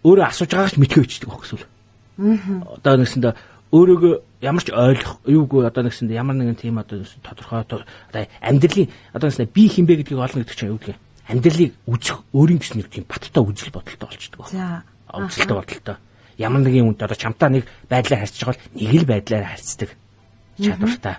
Өөрөө асууж байгаач мэдхээ бичдэг байх гэсэн. Одоо нэгсэндээ өөрөөгөө ямар ч ойлгох юугүй одоо нэгсэндээ ямар нэгэн тийм одоо тодорхой одоо амьдралын одоо нэгсэндээ би хинбэ гэдгийг олно гэдэг чинь юу гэдэг юм? Амьдралыг үзэх өөрийн гэсэн нэг тийм баттай үзэл бодолтой болчдөг. За. Үзэлтэй бодолтой. Ямар нэгэн хүнд одоо чамтаа нэг байдлаар харьцаж байгаа бол нэг л байдлаар харьцдаг чадвартай.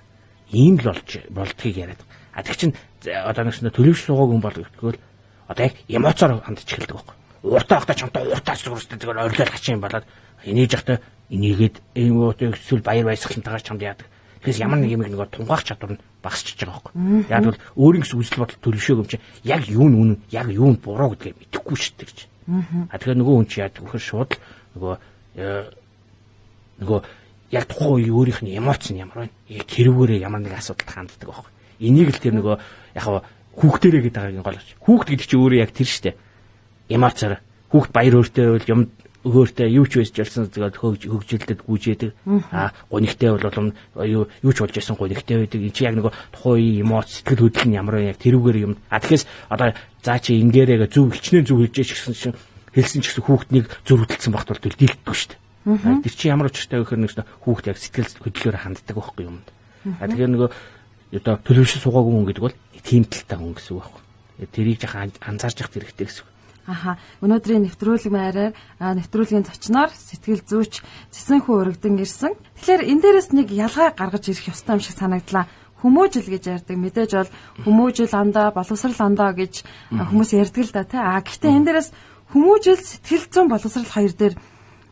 Ийм л болж болдгийг яриад. А тэг чин одоо нэгсэндээ төлөвш суугаагүй хүн бол гэвэл одоо яг эмоцоор хандж эхэлдэг байхгүй. Ууртаа ахта чамтаа ууртаа зүгээрстэй зүгээр орилол хачин юм болоод энийж ахта энийгээд ийм уутай эсвэл баяр баясгалантайгаар чамд яадаг. Тэгэхээр ямар нэг юм нөгөө тунгаах чадвар нь багасчиж байгаа байхгүй. Яг бол өөрийн гэсэн үзэл бодол төлөвшөөг юм чи яг юу нь үнэн, яг юу нь буруу гэдгээ мэдэхгүй шүү дээ гэж. А тэгэхээр нөгөө хүн чи яадаг вөхөр шууд л нөгөө нөгөө яг тухайн үеийн өөрийнх нь эмоц нь ямар байна? Яг тэрүүгээрээ ямар нэг асуудалд ханддаг байхгүй. Энийг л тэр нөгөө яг хүүхдэрээ гэдэг байгаагийн гол. Хүүхд гэдэг чинь өөрөө яг тэр шүү дээ. Эмоцоор хүүхд баяр хөөртэй байвал юм хөөртэй юу ч байж болсон тэгээд хөгжилдөд гүйжээдэг. А гунигтай бол улам юу юу ч болж исэн гунигтай байдаг. Энд чи яг нөгөө тухайн үеийн эмоц сэтгэл хөдлөл нь ямар вэ яг тэрүүгээр юм. А тэгэхээр одоо за чи ингээрээ зөв хичнээн зөв хэлж яаш гэсэн чинь хэлсэн ч гэсэн хүүхднийг зөрүүдлсэн багт бол дийлдэггүй шүү дээ. Тэр чи ямар учиртай вэ гэхээр нэгсэн хүүхд яг сэтгэл хөдлөлөөр ханддаг байхгүй юмд. А тэгэхээр нөгөө одоо төлөвшил суугаагүй хүн гэдэг бол тийм талтай хүн гэсэн үг байхгүй. Тэрийг жаахан анзаарч явах хэрэгтэй гэсэн үг. Аха. Өнөөдрийн нэвтрүүлэг маягаар нэвтрүүлгийн зочноор сэтгэл зүйч Цэсэнхүү өргөдөн ирсэн. Тэгэхээр энэ дээрээс нэг ялгаа гаргаж ирэх ёстой юм шиг санагдлаа. Хүмүүжил гэж ярьдаг. Мэдээж бол хүмүүжил андаа, боловсрал андаа гэж хүмүүс ярьдаг л да тий. А гэхдээ энэ дээрээс хүмүүжил, сэтгэл зүйн боловсрал хоёр дээр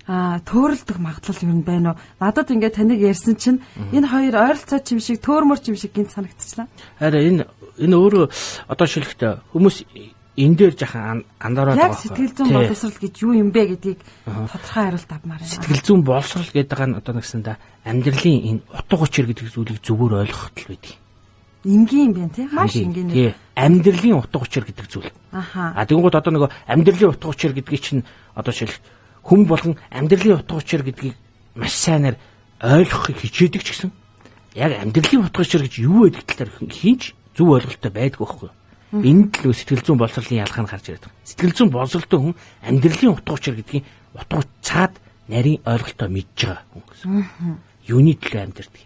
төөрөлдөх магадлал юу юм байна уу? Надад ингээд таныг ярьсан чинь энэ хоёр ойролцоо чим шиг, төөрмөр чим шиг гинт санагдчихлаа. Харин энэ өөрөө одоо шилэхдээ хүмүүс энэ дээр жахан анзаараад байгаа. Яг сэтгэл зүйн боловсрал гэж юу юм бэ гэдгийг тодорхой хариулт авмаар байна. Сэтгэл зүйн боловсрал гэдэг нь одоо нэгсэндээ амьдралын энэ утга учир гэдэг зүйлийг зөвөр ойлгоход л байдаг. Энгийн юм байна тий? Маш энгийн. Тий. Амьдралын утга учир гэдэг зүйл. Аха. А тэгэнгүүт одоо нөгөө амьдралын утга учир гэдгийг чинь одоо шилэх хүн болгон амьдралын утга учир гэдгийг маш сайнаар ойлгохыг хичээдэг ч гэсэн яг амьдралын утга учир гэж юу вэ гэдэг талаар хинч зөв ойлголттой байдгүй байхгүй юу? Энд л сэтгэл зүйн боловсролын ялгаа нь гарч ирээд байгаа. Сэтгэл зүйн боловсролтой хүн амьдралын утга учир гэдгийг утга цаад нарийн ойлголтоо мэдж байгаа хүн гэсэн. Юуны төлөө амьдардаг?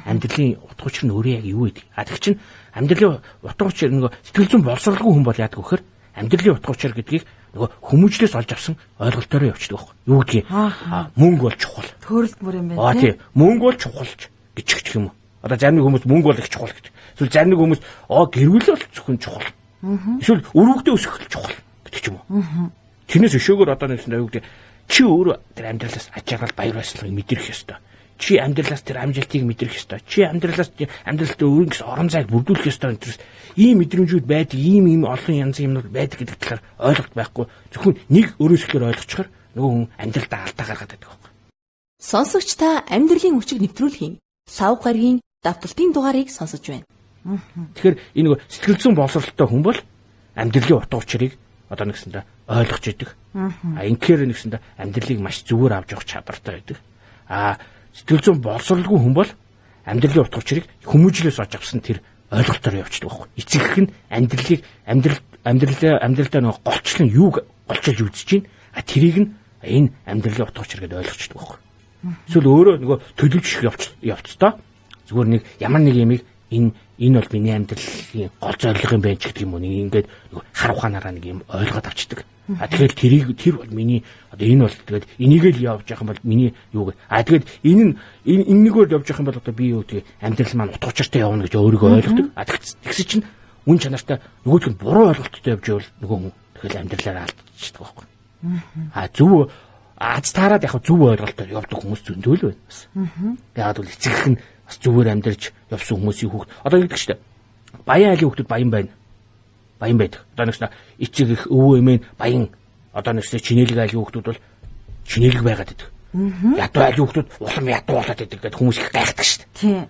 Амьдралын утга учир нь өөрөө яг юу вэ? А тэг чинь амьдралын утга учир нөгөө сэтгэл зүйн боловсролгүй хүн бол яадаг вөхөр амьдралын утга учир гэдгийг нөгөө хүмүүжлээс олж авсан ойлголтоороо явчихдаг байхгүй. Юу гэдгийг мөнгө бол чухал. Төөрөлдмөр юм байна тий. Мөнгө бол чухалч гэж ч юм уу. Одоо зарим нэг хүмүүс мөнгө бол их чухал гэдэг. Эсвэл зарим нэг хүмүүс гэрүүл бол зөвхөн чухал. Эсвэл өрөвдөө өсгөх л чухал гэдэг ч юм уу. Тэрнээс өшөөгөр одоо нэгсэн юу гэдэг чи өөрөө тэр амьдралаас аж аргал баяр баясгалыг мэдрэх ёстой. Чи амьдралаас тэр амжилтыг мэдрэх ёстой. Чи амьдралаас амьдралд өөрийн гэсэн орон зайг бүрдүүлэх ёстой. Тэрс ийм мэдрэмжүүд байдаг, ийм ийм олон янзын юмнууд байдаг гэдэг талаар ойлголт байхгүй. Зөвхөн нэг өөрөөсөө ойлгочихоор нөгөө хүн амьдралдаа алдаа гаргаад байдаг байхгүй. Сонсогч та амьдралын үчиг нэвтрүүлгийн лав гарагийн давталтын дугаарыг сонсож байна. Тэгэхээр энэ нөгөө сэтгэл зүйн боловсролтой хүн бол амьдралын утга учирыг одоо нэгсэндээ ойлгож идэг. А инхээр нэгсэндээ амьдралыг маш зүгээр авч явах чадвартай байдаг. А сэтгэл зүйн боловсролгүй хүн бол амьдралын утга учирыг хүмүүжлээс олж авсан тэр ойлголтоор явчихдаг байхгүй. Эцэг нь амьдралыг амьдралдаа нөгөө голчлон юуг голчилж үзэж чинь а тэрийг нь энэ амьдралын утга учир гэдээ ойлгочдөг байхгүй. Эсвэл өөрөө нөгөө төлөвлөж явцдаа зүгээр нэг ямар нэг юмыг энэ бол миний амьдралын гол зорилго юм байна ч гэдэг юм уу нэг ингээд нөгөө хар ухаанаараа нэг юм ойлгоод авчдаг. А тэгэхээр тэрийг тэр бол миний одоо энэ бол тэгээд энийг л явж явах юм бол миний юу гэ. А тэгээд энэ нь энэгээр явж явах юм бол одоо би юу гэдэг амьдрал маань утга учиртай явна гэж өөрийгөө ойлгодог. А тэгсэн чинь үн чанартай нөгөөх нь буруу ойлголттой явж байвал нөгөө хүн тэгэл амьдралаараа алдчихдаг байхгүй. А зөв аз таарад яг зөв ойлголтоор явдаг хүмүүс зөндөө л байна бас. Яг бол эцэг нь бас зүгээр амьдарч явсан хүмүүсийн хүүхд. Одоо ингэдэг шүү дээ. Баян айлын хүүхдүүд баян байна. Баян байдаг. Одоо нэгсэн эцэг их өвөө эмээ баян. Одоо нэгсэн чинэлэг айлын хүүхдүүд бол чинэлэг байгаад байдаг. Ядуу айлын хүүхдүүд улам ядуу болоод байдаг гэдээ хүмүүс их гайхдаг шүү дээ. Тийм.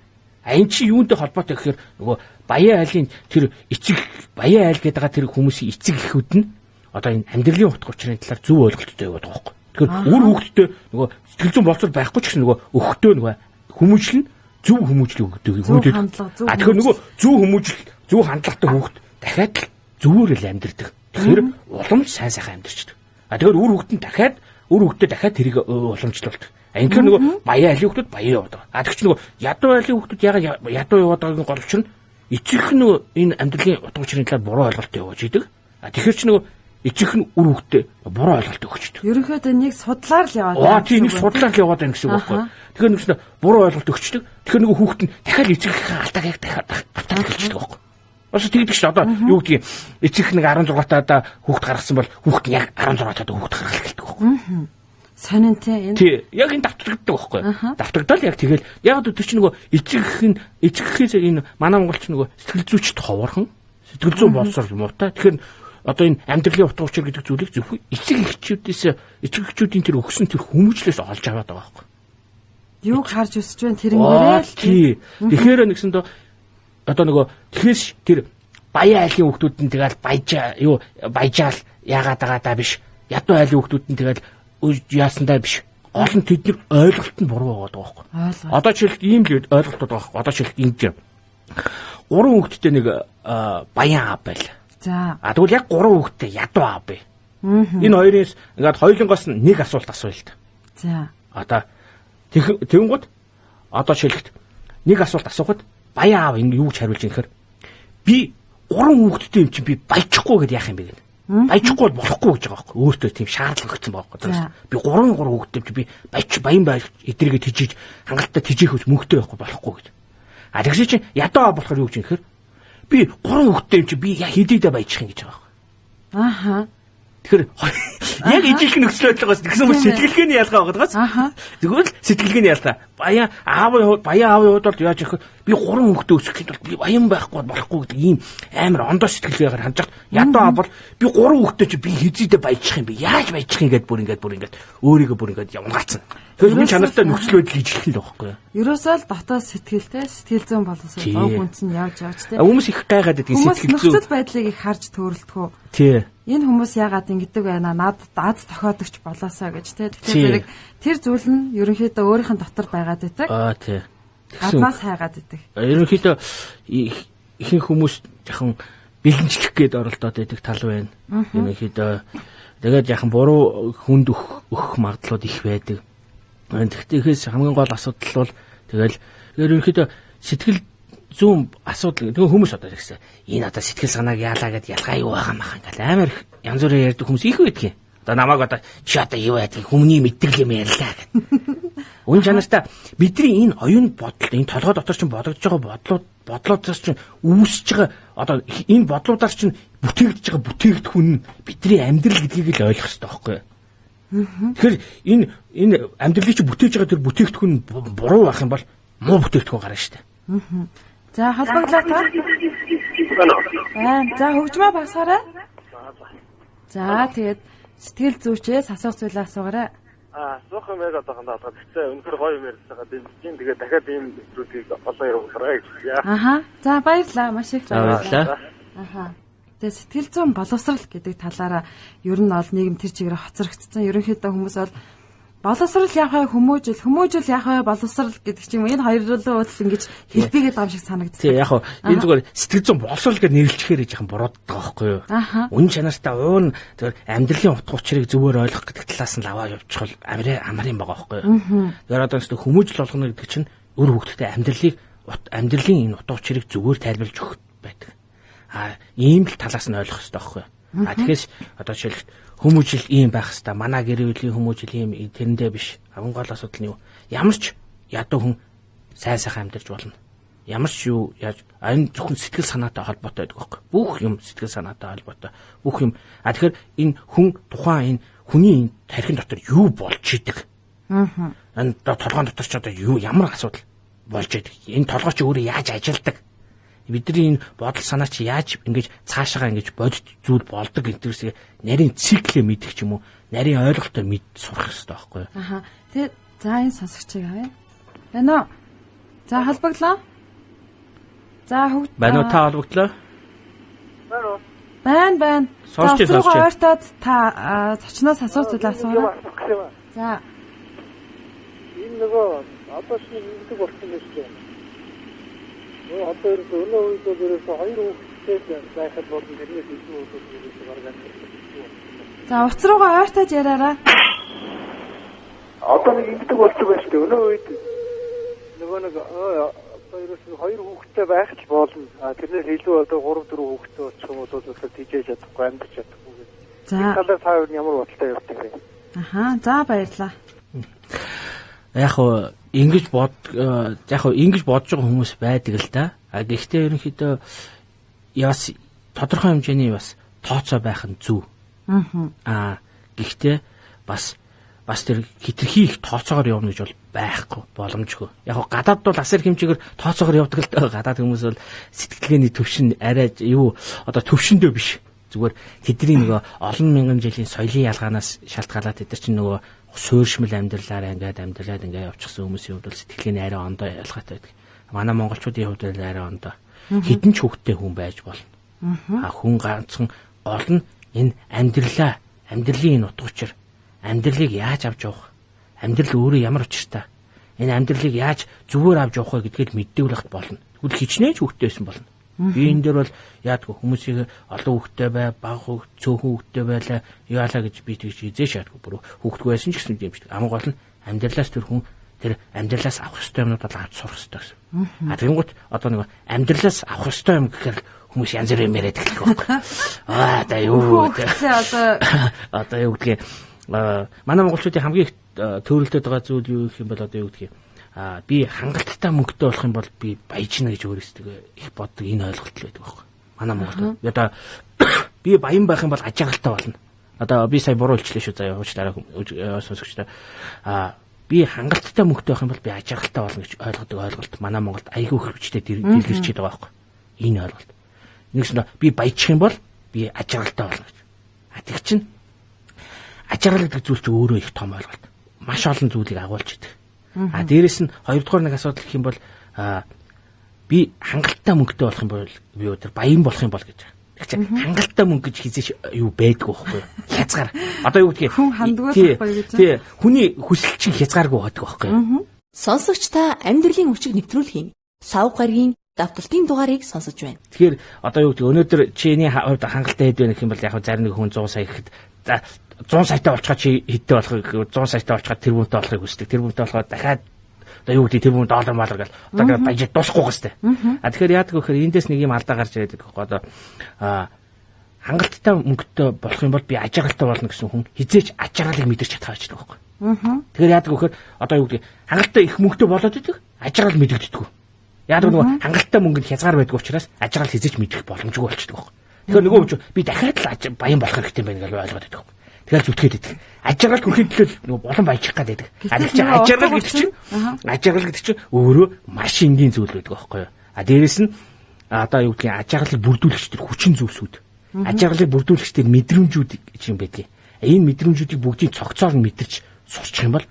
А энэ чи юунтай холбоотой гэхээр нөгөө баян айлын тэр эцэг баян айл гэдэг байгаа тэр хүмүүсийн эцэг эхүүд нь одоо энэ амьдралын утга учирын талаар зөв ойлголттой яваад байгаа байхгүй. Тэгэхээр үр хүүхдтэй нөгөө сэтгэл зүйн боловсрол байхгүй ч гэсэн нөгөө өгөхдөө нөгөө хүмүүжил нь зөв хүмүүжил өгдөг хүүхдэд. А тэгэхээр нөгөө зөв хүмүүжил, зөв хандлагатай хүүхд дахиад л зөвөр л амьдэрдэг. Тэгэхээр улам сайн сайхан амьдэрчдэг. А тэгэхээр үр хүүхд нь дахиад Үр хөвгтөө дахиад тэрийг уламжлуулдаг. А инхээр нөгөө баян айлын хүүхдүүд баян яваад байгаа. А тэгч нөгөө ядуу айлын хүүхдүүд ягаад ядуу яваад байгаагийн гол учир нь эцэг нь нөгөө энэ амьдралын утга учирын талаар буруу ойлголттой явж идэг. А тэгэхээр ч нөгөө эцэг нь үр хөвгтөө буруу ойлголт өгчдөг. Ерөнхийдөө нэг судлаар л яваад байна. Тийм нэг судлаар л яваад байна гэсэн үг байхгүй. Тэгэхээр нэгсэн буруу ойлголт өгчдөг. Тэгэхээр нөгөө хүүхэд нь дахиад эцэгийнхээ алдааг яг дахиад давтаад эхэлчихдэг байхгүй. Бас тэгдэг шүү дээ. Одоо юу гэдгийг эцэг нэг 16 таа хүүхэд гаргасан бол хүүхэд нь яг 16 таа хүүхэд гаргах эхэлдэг байхгүй. Сонин тий энэ. Тий, яг энэ давтагддаг байхгүй. Давтагдал яг тэгэл яг өдөр чинь нөгөө эцэг их нь эцэг ихээс энэ манай монголч нөгөө сэтгэл зүйчд ховорхон сэтгэл зүйн боловсрол муутай. Тэгэхээр одоо энэ амьдралын утга учир гэдэг зүйлийг зөвхөн эцэг эхчүүдээс эцэг эхчүүдийн тэр өгсөн тэр хүмүүжлээс олж аваад байгаа байхгүй. Юуг харж өсөж байна тэрнгээрээ л тий. Тэгэхээр нэгсэндээ одоо нөгөө тэгэхээс тэр баян айлын хүүхдүүд нь тэгэл баяжаа юу баяжаал яагаад байгаа даа биш. Ядуу айлын хүүхдүүд нь тэгэл яасандаа биш. Гол нь тэдний ойлголт нь буруу байгаа байхгүй. Одоо жишээлбэл ийм л ойлголтууд байгаа байхгүй. Одоо жишээлбэл ингэж. Гурван хүүхэдтэй нэг баян аав байл. За. А тэгвэл яг гурван хүүхэдтэй ядуу аав бай. Энэ хоёрын ингээд хоёулангоос нь нэг асуулт асууя л та. За. Одоо тэгэнгүүт одоо жишээлбэл нэг асуулт асуухад баян аав ингэ юу гэж хариулж ийм гэхээр би гурван хүүхэдтэй юм чинь би баяжихгүй гэдээ яах юм бэ гэнэ. Баяжихгүй бол болохгүй гэж байгаа байхгүй. Өөртөө тийм шаардлага өгсөн байгаа байхгүй. Би 3 хүүхэдтэй чи би баяж баян байж эдрийгээ тижиж хангалттай тижээх үс мөнгөтэй байхгүй болохгүй гэж. А тэгсэн чинь ядуу аав болохоор юу гэж юм гэхээр би 3 хүүхэдтэй юм чи би хэдийдээ баяжих юм гэж байгаа байхгүй. Аха. Тэгэхээр яг ижилхэн нөхцөл байдлаас тэгсэн мөр сэтгэлгээний ялгаа байгаа даа. Тэгвэл сэтгэлгээний ялгаа. Баян аавын хувьд баян аавын хувьд бол яаж их би 3 хүүхдээ өсгөхийн тулд би баян байхгүй болохгүй гэдэг ийм амар ондоо сэтгэлгээгээр хандж хат ядуу аав бол би 3 хүүхдээ чи би хизээдээ баяжих юм би яаж баяжих юм гээд бүр ингээд өөрийгөө бүр ингээд явгаацсан. Тэгэхээр би чанартай нөхцөл байдал ижилхэн л байхгүй юу? Ерөөсөө л дотоод сэтгэлтэй сэтгэл зүйн боловсрол уг үнц нь явж явж тэ. Хүмүүс их гайхаад байдаг сэтгэл зүйн. Нөхцөл байдлыг их харж төөрөлдөхөө. Тий. Энэ хүмүүс яагаад ингэдэг байна? Над аз тохиодогч болоосоо гэж тэ. Тэгэхээр зэрэг тэр зүйл нь ерөнхийдөө өөрийнх нь дотор байгаад байдаг. Аа тий. Гаднаас хайгаад байдаг. Ерөнхийдөө ихэнх хүмүүс жоохон бэлэнчлэх гээд оролдоод байдаг тал байна. Ерөнхийдөө тэгээд яхан буруу хүнд өгөх магадлалууд их байдаг. Тэгэхдээ хамгийн гол асуудал бол тэгэл ерөнхийдөө сэтгэл зүүн асуудал. Тэгээ хүмүүс одоо гэсэн энэ одоо сэтгэл санааг яалаа гэд ялгаа юу байгаа юм баха ингээл амар их янз бүрээр ярьдаг хүмүүс их байдаг юм. Одоо намайг одоо чи одоо юу байдгийг хүмүүний мэддэг юм ярьлаа гэд. Үн чанартай бидний энэ оюун бодол энэ толгой дотор чинь бодогдож байгаа бодлуудаас чинь үүсэж байгаа одоо энэ бодлуудаар чинь бүтээгдэж байгаа бүтээгдэхүүн нь бидний амьдрал гэдгийг л ойлгох хэрэгтэй байхгүй юу? Тэгэхээр энэ амьдралыг чи бүтээж байгаа тэр бүтээгдэхүүн буруу байх юм бол муу бүтээгдэхүүн гарна шүү дээ. За холбогдлоо та. За хөгжмөө багсаарай. За тэгээд сэтгэл зүйчээс асуух зүйлээ асуугаарай. Асуух юм яг одоохондоо алгаа. Тэгсэн үнэхээр гоё юм ярьсагаа дэмжиж. Тэгээд дахиад ийм нэвтрүүлгийг олон явуулаарай гэж хүсье. Аха. За баярлалаа. Маш их баярлалаа. Аха. Тэгээ сэтгэл зүйн боловсрал гэдэг талаараа ер нь бол нийгэм тэр чигээр хоцрогдсон. Ерөнхийдөө хүмүүс бол боловсрал яах вэ? Хүмүүжил яах вэ? Боловсрал гэдэг ч юм уу. Энэ хоёр руу л ингэж хэлбийгээд байгаа юм шиг санагддаг. Тий, яг хөө энэ зүгээр сэтгэл зүйн боловсрал гэж нэрлэчихээр жоохон бурууддаг байхгүй юу? Үнэн чанартай уун зүгээр амьдралын утга учирыг зөвөр ойлгох гэдэг талаас нь лаваа явуучихвал амар юм байгаа байхгүй юу? Тэгэхээр одоо зөв хүмүүжил болгоно гэдэг чинь үр хөвгттэй амьдралын энэ утга учирыг зөвөр тайлбарлаж өгөх байдаг. А ийм л талаас нь ойлгох хэрэгтэй байхгүй юу? А тэгэхээр одоо жишээлбэл хүмүүжил ийм байх хэрэгтэй. Манай гэр бүлийн хүмүүжил ийм тэрэндээ биш. Хамгийн гол асуудал нь юу? Ямар ч ядуу хүн сайн сайхан амьдарч болно. Ямар ч юу яаж энэ зөвхөн сэтгэл санаатай холбоотой байдаг байхгүй. Бүх юм сэтгэл санаатай холбоотой. Бүх юм. А тэгэхээр энэ хүн тухайн энэ хүний энэ тархин дотор юу болж идэг? Энэ толгойн дотор ч одоо юу ямар асуудал болж идэг? Энэ толгой чи өөрөө яаж ажилдаг? Бидний энэ бодол санаа чи яаж ингэж цаашаага ингэж бодит зүйл болдог гэдгээс нарийн циклээ мэдэх ч юм уу, нарийн ойлголтоо мэд сурах хэрэгтэй байхгүй юу? Аха. Тэгээ за энэ сонсогчийг авъя. Байна уу? За холбогдлоо. За хөгж. Байна уу та холбогдлоо? Байна уу? Байна. Сонсч байна. Ойртоод та зочноос асуух зүйл асуугаа. За. Энэ нөгөө одоо шинэ ингэдэг болсон юм шиг. Одоо ерөөсөө өнөө үед бол ерөөсөө хоёр хүүхэдтэй байхад болон тэрнээс илүү хүүхдүүд ерөөсөө бараг амьдрах. За уц руугаа ойртож яриараа. Одоо нэг ингэдэг болчих байж тээ. Өнөө үед нөгөө нэг одоо ерөөсөө хоёр хүүхэдтэй байх л болно. А тэрнээс илүү одоо 3 4 хүүхэдтэй болчих юм бол одоо тийжээж чадахгүй, амьдарч чадахгүй гэх. За. Энэ талаар та хоёр ямар бодолтой явдаг вэ? Аха, за баярлаа. Яг хөө ингэж бод яг хөө ингэж бодож байгаа хүмүүс байдаг л да. А гэхдээ ерөнхийдөө бас тодорхой хэмжээний бас тооцоо байх нь зөв. Аа гэхдээ бас тэр хитрхи их тооцоогоор явна гэж бол байхгүй боломжгүй. Яг хөө гадаад бол асар хэмжээгээр тооцоогоор явдаг л даа. Гадаад хүмүүс бол сэтгэлгээний төвшин арай юу одоо төвшөндөө биш. Зүгээр тэдний нөгөө олон мянган жилийн соёлын ялгаанаас шалтгаалаад тэд нар чинь нөгөө суурьшмал амьдралаараа ингээд амьдраад ингээд явчихсан хүмүүсийн хувьд бол сэтгэлгээний арай ондоо ялгаатай байдаг. Манай монголчуудын хувьд бол арай ондоо. Хэдэн ч хүүхэдтэй хүн байж болно. А хүн ганцхан гол нь энэ амьдралаа, амьдралын энэ утга учир, амьдралыг яаж авч явах, амьдрал өөрөө ямар учиртай, энэ амьдралыг яаж зүгээр авч явах вэ гэдгийг мэддэг болно. Тэгвэл хичнээн ч хүүхэдтэй байсан болно. Би энэ дээр бол яадгүй хүмүүсийг олон хүүхэдтэй бай, бага хүүхэд, цөөхөн хүүхэдтэй байлаа, яалаа гэж би тэгж хизээш яадгүй. Бүр хүүхэдгүй байсан ч гэсэн юм шиг. Аман гол нь амьдралаас тэр хүн тэр амьдралаас авах ёстой юмнууд бол авч сурах ёстой гэсэн. А тэгэнгүүт одоо нэг амьдралаас авах ёстой юм гэхээр хүмүүс янз бүрийн юм яриад эхлэх байхгүй. Аа да юу одоо одоо юу гэдгийг манай монголчуудын хамгийн их төөрөлдөд байгаа зүйл юу гэх юм бол одоо юу гэдгийг би хангалттай мөнгөтэй болох юм бол би баяжна гэж өөрөөсөө их боддог энэ ойлголт л байдаг байхгүй. Манай Монголд. Одоо би баян байх юм бол аж аргалтай болно. Одоо би сая буруу хэлчлээ шүү заяа уучлаарай сонсогчдоо. Би хангалттай мөнгөтэй байх юм бол би аж аргалтай болно гэж ойлгодог ойлголт манай Монголд айгүй их хүчтэй дэлгэрчээд байгаа байхгүй. Энэ ойлголт. Нэгсэн би баяжих юм бол би аж аргалтай болно гэж. А тэг чинь аж аргал гэдэг зүйл чинь өөрөө их том ойлголт. Маш олон зүйлийг агуулж идэг. А дээрэс нь хоёрдугаар нэг асуудал гэх юм бол би хангалттай мөнгөтэй болох юм бол би өдөр баян болох юм бол гэж. Тэг чинь хангалттай мөнгө гэж хизээч юу байдгүй байхгүй юу? Хязгаар. Одоо юу гэдгийг хүн хандгүй байхгүй гэж. Тий. Хүний хүсэл чинь хязгааргүй байдаг байхгүй юу? Сонсогч та амьдралын үчиг нэвтрүүлгийн лав гарагийн давталтын дугаарыг сонсож байна. Тэгэхээр одоо юу гэдгийг өнөөдөр чиний хувьд хангалттай хэд вэ гэх юм бол яг зарим нэг хүн 100 сая гэхэд за 100 саятай болчихоо чи хэдтэй болохыг 100 саятай болчихоо тэрбумтай болохыг хүсдэг. Тэрбумтай болохоо дахиад одоо юу гэдэг тэрбум доллар малар гэл одоо баяж дуусахгүй гэстэй. А тэгэхээр яадаг вэ гэхээр эндээс нэг юм алдаа гарч ирээд байдаг байхгүй одоо хангалттай мөнгөтэй болох юм бол би аж аргалтай болно гэсэн хүн хизээч аж аргалыг мэдэрч чадхаа байждаг байхгүй. Тэгэхээр яадаг вэ гэхээр одоо юу гэдэг хангалттай их мөнгөтэй болоод идэг аж аргал мэдэгддэг. Яадаг нөгөө хангалттай мөнгөнд хязгаар байдаг учраас аж аргал хизээч мэдэх боломжгүй болчихдог байхгүй. Тэгэхээр нөгөө хүн би дахиад л баян болох хэрэгтэй юм байна гэж ойлгоод байдаг. Тэгэл зүтгээд идэг. Аж аргал хүрэхин төлөө нөгөө болон баяжих гад байдаг. А тэр чинь аж аргал гэдэг чинь аж аргал гэдэг чинь өөрөө маш энгийн зүйл байдаг байхгүй юу? А дээрэс нь одоо юу гэдгийг аж аргалыг бүрдүүлэгч тэр хүчин зүйлсүүд. Аж аргалыг бүрдүүлэгч тэр мэдрэмжүүд гэж юм байдгийг. Энэ мэдрэмжүүдийг бүгдийг цогцоор нь мэдэрч сурчих юм бол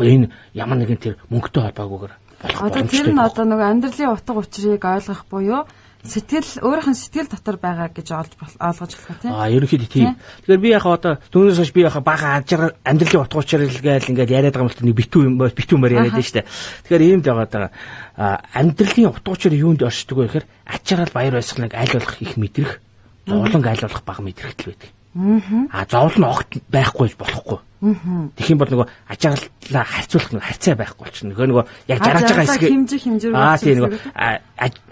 энэ ямар нэгэн тэр мөнгөтэй холбоогүйгээр болох боломжтой. Одоо тэр нь одоо нөгөө амьдралын утга учирыг ойлгох буюу сэтгэл өөрийнх нь сэтгэл дотор байгаа гэж ойлгож болох тийм. Аа ерөнхийдөө тийм. Тэгэхээр би яг одоо түүнээс хойш би яг бага амьдралын утга учир гээл ингээд яриад байгаа юм л нэг битүү мөр яриад байна шүү дээ. Тэгэхээр иймд байгаа даа амьдралын утга учир юунд оршдог вэ гэхээр ач жаргал баяр баясгаланг аль болох их мэдрэх, зовлонг аль болох бага мэдрэхтэл байдаг. Аа зовлон огт байхгүй болохгүй. Тэгэх юм бол нөгөө аж аргалаа харьцуулах нэг харьцаа байхгүй болчихно. Нөгөө яг жаргаж байгаа хэсэг хэмжих аа тийм нөгөө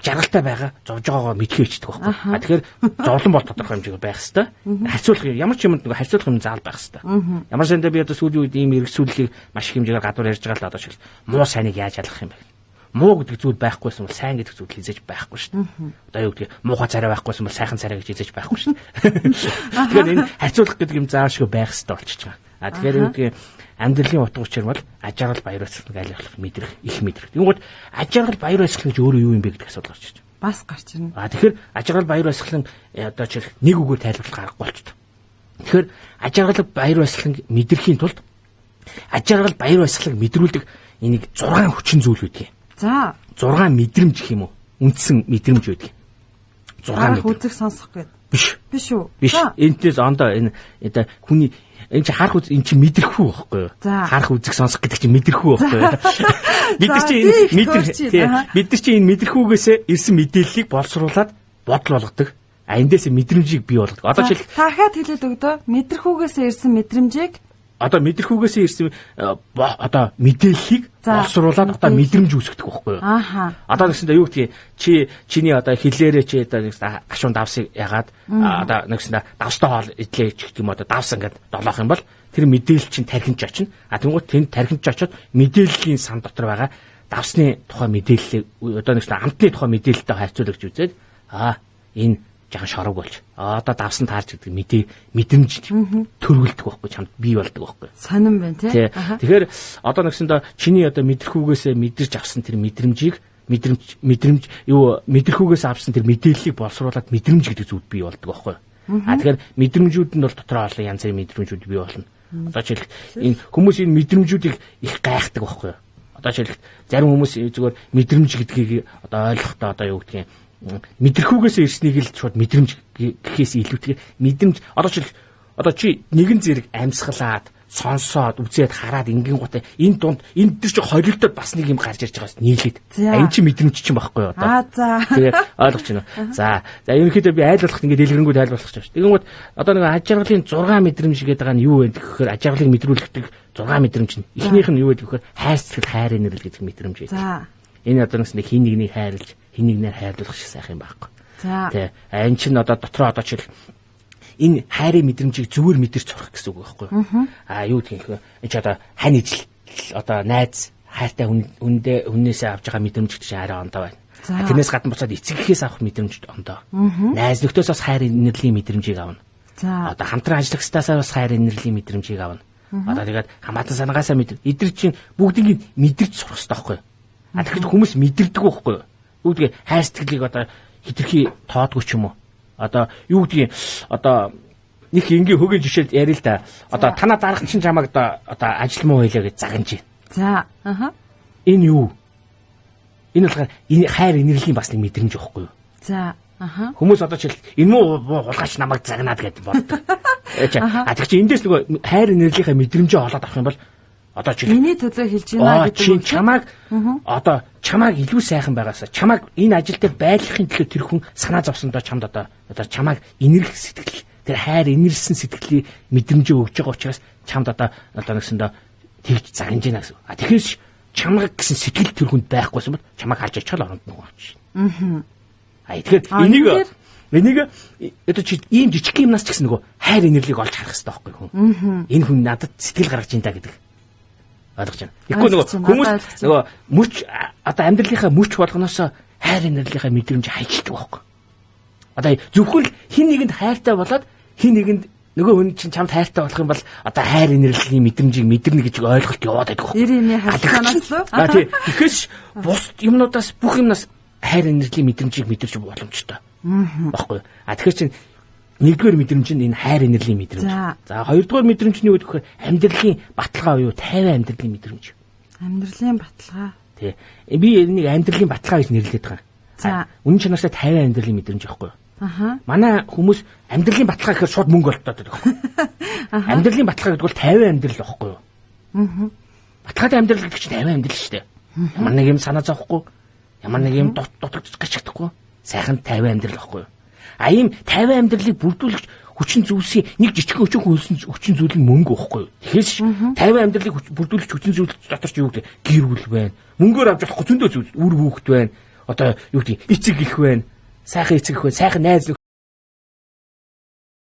жаргалтай байгаа зовж байгаагаа мэдхээ ичдэг байхгүй. А тэгэхээр зовлон бол тодорхой хэмжээгээр байх хэвээр. Харьцуулах ямар ч юмд нөгөө харьцуулах юм заал байх хэвээр. Ямар сандаа би одоо сүүлийн үед ийм эргэсүүллийг маш их хэмжээгээр гадуур ярьж байгаа л одоо шиг муу сайныг яаж ялгах юм бэ? Муу гэдэг зүйл байхгүйсэн бол сайн гэдэг зүйл хизээж байхгүй шүү дээ. Одоо юу гэдгийг муухай царай байхгүйсэн бол сайхан царай гэж хизээж байхгүй шүү дээ. Тэгэхээр энэ харьцуулах гэдэг юм заавшгүй байх хэвээр болчихж байгаа. А тэгэхээр юу гэдгийг амьдралын утга учир бол аж аргал баяр баясгалан аль болох мэдрэх, их мэдрэх. Тэгэнгүүт аж аргал баяр баясгалан гэж өөрөө юу юм бэ гэдэг асуудал гарч ирж байна. Бас гарч ирнэ. А тэгэхээр аж аргал баяр баясгалан одоо жишээл нэг үгээр тайлбарлах аргагүй болчихдог. Тэгэхээр аж аргал баяр баясгалан мэдрэхийн тулд аж аргал баяр баясгалан мэдрүүлдэг энийг 6 хүчин зүйл байдаг. За 6 мэдрэмж гэх юм уу? Үндсэн мэдрэмж байдаг. 6 мэдрэмж. Үзэх сонсох гэдэг. Биш. Биш үү? Биш. Энтээс ондоо энэ одоо хүний энэ чи харах үз энэ чи мэдрэхүү байхгүй юу? Харах үзэх сонсох гэдэг чинь мэдрэхүү байхгүй юу? Бид нар чи энэ мэдрэх тий. Бид нар чи энэ мэдрэхүүгээсээ ирсэн мэдээллийг боловсруулад бодол болгодог. А эндээс мэдрэмжийг бий болгодог. Одоо жишээл дахиад хэлээд өгдөө. Мэдрэхүүгээсээ ирсэн мэдрэмжийг Одоо мэдрэхүүгээс ирсэн одоо мэдээллийг боловсруулад одоо мэдрэмж үүсгдэг байхгүй юу? Ааха. Одоо нэгсэндээ юу гэдгийг чи чиний одоо хэлээрээ чи одоо нэгсэн гашуун давсыг ягаад одоо нэгсэндээ давстай хоол идлээ ч гэх юм одоо давс ингээд долоох юм бол тэр мэдээлэл чинь тархинд очино. А тэнгуут тэнд тархинд очиод мэдээллийн сан дотор байгаа давсны тухай мэдээллийг одоо нэгсэн амтны тухай мэдээлэлтэй харьцуулагч үзээд энэ жахан шорог болж одоо давсан таарч гэдэг мэдээ мэдрэмж төрүүлдэг байхгүй чамд бий болдог байхгүй. Сонирн байна тий. Тэгэхээр одоо нэгсэндээ чиний одоо мэдрэхүүгээсээ мэдэрч авсан тэр мэдрэмжийг мэдрэмж юу мэдрэхүүгээс авсан тэр мэдээллийг боловсруулад мэдрэмж гэдэг зүйл бий болдог байхгүй. А тэгэхээр мэдрэмжүүд нь бол дотроо олон янз бүрийн мэдрэмжүүд бий болно. Одоо жишээлбэл энэ хүмүүс энэ мэдрэмжүүдийг их гайхдаг байхгүй. Одоо жишээлбэл зарим хүмүүс зүгээр мэдрэмж гэдгийг одоо ойлгохдоо одоо юу гэдгийг мэдрэхүүгээс ирснийг л шууд мэдрэмж гэхээс илүүтэйгээр мэдрэмж одоо жишээл одоо чи нэгэн зэрэг амьсгалаад сонсоод үзээд хараад ингэн гутаа энэ дунд энэ төр чи холилдоод бас нэг юм гарч ирж байгаас нийлээд энэ чи мэдрэмж чинь багхгүй юу одоо. За. Тэгээ ойлгож байна уу? За. За ерөнхийдөө би айл болох ингэ дэлгэрэнгүй тайлбарлах гэж байна. Тэгэнгүүт одоо нэг аж аргалын 6 мэдрэмж гэдэг байгаа нь юу вэ гэхээр аж аргалыг мэдрүүлдэг 6 мэдрэмж нь. Эхнийх нь юу вэ гэхээр хайр сэтгэл, хайр инэрл гэдэг мэдрэмж байдаг. За. Энэ одоо нэг хин нэгнийг хайрлаж, хин нэгнээр хайрлах шиг сайхан юм байхгүй. За. Тэ. Энэ чинь одоо дотроо одоо жишээл энэ хайрын мэдрэмжийг зүгээр мэдэрч сурах гэсэн үг байхгүй юу? Аа юу гэх юм бэ? Энэ чи одоо хань ижил одоо найз хайртай хүндээ хүнээсээ авч байгаа мэдрэмж гэдэг чинь арай ондоо байна. Тэрнээс гадна буцаад эцэг эхээс авах мэдрэмж ондоо. Найз нөхдөс бас хайр инэрлийн мэдрэмжийг авна. За. Одоо хамтран ажиллагчдаасаа бас хайр инэрлийн мэдрэмжийг авна. Одоо тэгээд хамаатан санаагаасаа мэдэр. Эдгээр чинь бүгднийг мэдэрч сурах хэрэгтэй байхгүй юу? А тэгэхээр хүмүүс мэдэрдэг байхгүй юу? Юу гэдгийг хайр сэтгэлийг одоо хитрхи тоодгүй ч юм уу? Одоо юу гэдгийг одоо нэг энгийн хөгийн жишээд ярил л да. Одоо танаа дарга чинь чамайг одоо ажил муу хийлээ гэж загнаж байна. За. Аха. Энэ юу? Энэ болохоор энэ хайр инэрлийн бас нэг мэдрэмж байхгүй юу? За. Аха. Хүмүүс одоо жишээл энэ муу хулгайч намайг загнаад гэдээ боддог. А тэг чи эндээс нөгөө хайр инэрлийнхээ мэдрэмжээ олоод авах юм бол одоо жишээл миний төлөө хэлж байна гэдэг чинь чамайг одоо чамайг илүү сайхан байгаасаа чамайг энэ ажил дээр байлгахын төлөө тэр хүн санаа зовсондоо чамд одоо чамайг инэрх сэтгэл тэр хайр инэрсэн сэтгэлийн мэдрэмжээ өгж байгаа учраас чамд одоо нэгсэндээ тэгж загнаж байна гэсэн. А тэгэхээр чамайг гэсэн сэтгэл тэр хүнд байхгүйсэн бол чамайг харж ачаал оронд нөгөө авчих. А тэгэхээр энийг одоо чи ийм жижиг юмнаас ч гэсэн нөгөө хайр инэрлийг олж харах хэрэгтэй байхгүй хүн. Энэ хүн надад сэтгэл гаргаж ин та гэдэг. Ойлгож байна. Тэгэхгүй нөгөө хүмүүс нөгөө мөч одоо амьдралынхаа мөч болгоноос хайр инэрлийнхаа мэдрэмж хайчдаг байхгүй. Одоо зөвхөн л хин нэгэнд хайртай болоод хин нэгэнд нөгөө хүн чинь чамд хайртай болох юм бол одоо хайр инэрлийн мэдрэмжийг мэдэрнэ гэж ойлголт яваад байдаг байхгүй. Эр эмийн харилцаанаас л. А тий. Тэгэхээс бус юмнуудаас бүх юмнаас хайр инэрлийн мэдрэмжийг мэдэрч боломжтой. Баггүй. А тэгэхээр чинь нэгдүгээр мэдрэмж нь энэ хайр инэрлийн мэдрэмж. За хоёрдугаар мэдрэмж нь юу гэхээр амьдралын баталгаа буюу тайван амьдралын мэдрэмж. Амьдралын баталгаа. Тий. Би энийг амьдралын баталгаа гэж нэрлэдэг байгаа. За. Үнэн чанарсаа тайван амьдралын мэдрэмж аахгүй юу? Аха. Манай хүмүүс амьдралын баталгаа гэхээр шууд мөнгө олдоод байдаг аахгүй. Амьдралын баталгаа гэдэг бол тайван амьдрал аахгүй юу? Аа. Баталгаатай амьдрал гэдэг чинь тайван амьдрал шүү дээ. Ямар нэг юм санаа зовхгүй, ямар нэг юм дутагдж гачигдахгүй, сайхан тайван амьдрал аахгүй юу? А ийм тайван амьдралыг бүрдүүлэх хүчин зүйлсийн нэг жижигхэн хүчин зүйл нь мөнгө байхгүй юу? Тэгэхээр тайван амьдралыг бүрдүүлэх хүчин зүйл дотор ч юу гэдэг гэр бүл байна. Мөнгөөр авч болохгүй зөндөө зүйл үр хүүхэд байна. Одоо юу гэдэг эцэг их байна. Сайхан эцэг их байна. Сайхан найз